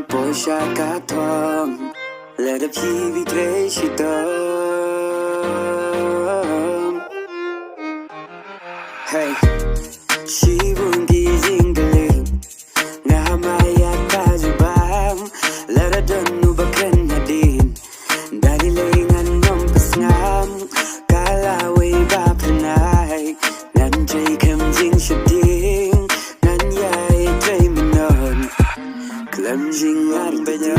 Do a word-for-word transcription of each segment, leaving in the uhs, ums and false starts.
Poi sha ka thong, lada phi bi trei shitom. Hey, shibun ki jingkylli, nga hap ban ïa ka jubab, lada don uba kren hadien. Da lei lei ngan ym pyrshang, ka la wei ba pyrnai, ngan trei khlem jingsheptieng, ngan ïai trei mynno. Khlem jingartatien,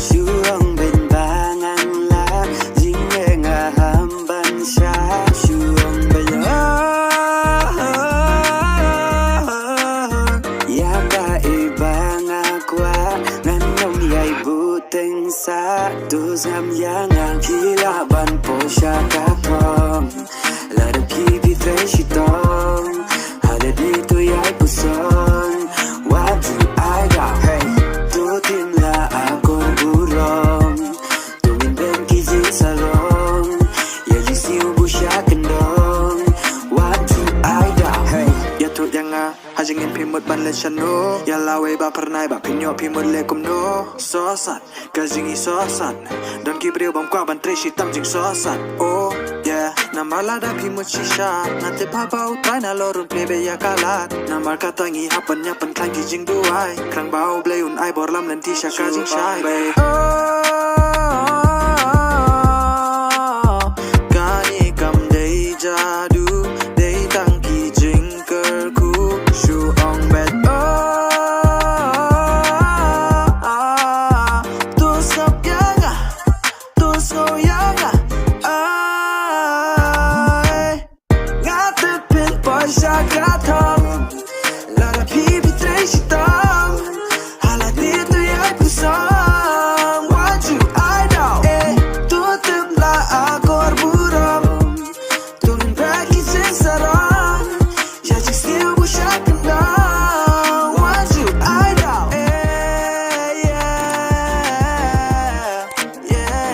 shu ong beiñ ba ngan lah jingeh, nga hap ban shah. Shu ong beiñ ïa kaei ba nga kwah, ngan ym ïai bteng sah. To sngap ïa nga, phi lah ban poi sha ka thong, lada phi bi trei shitom. Lada dei to ïai puson, wat ju ai daw. Hey, to tim la akor burom, to ngin beiñ ki jingsarong, ïa jingsniew buh sha kyndong. Wat ju ai daw. Hey, ïathuh ïa nga, ha jingim phi mut ban leit shano? Ïa lawei ba pyrnai ba pynïoh phi mut leh kumno? Sohsat, ka jingisosat. Don ki briew bym kwah ban trei shitom, jingsohsat. Oh yeah, namar lada phi mut shisha, nga tip ba U Trai un lah rung plie beit ïa ka lad. Namar kata ngi hap ban ïa pynkhlaiñ ki jingduwai, khnang ba U Blei un ai bor lam lynti sha ka jingshai. Oh, kane kam dei jadu, dei tang ki jingkyrkhu. Shu ong beit, oh, to sngap ïa nga, to sngew ïa nga. Ai, nga tip phin poi sha ka thong, lada phi bi trei shitom. Lada dei to ïai puson, wat ju ai daw. Eh, to tim la akor burom, to ngin beiñ ki jingsarong, ïa jingsniew buh sha kyndong. Wat ju ai daw. Eh, yeah, yeah,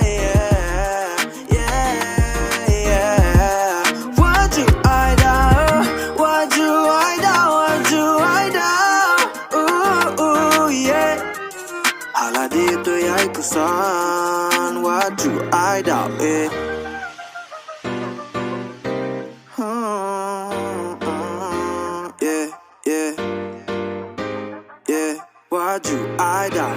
yeah, yeah, yeah. Wat ju ai daw, wat ju ai daw, wat ju ai daw. Ooh, ooh, yeah. Lada dei to ïai puson, wat ju ai daw, eh. Yeah, yeah, yeah. Wat ju ai daw.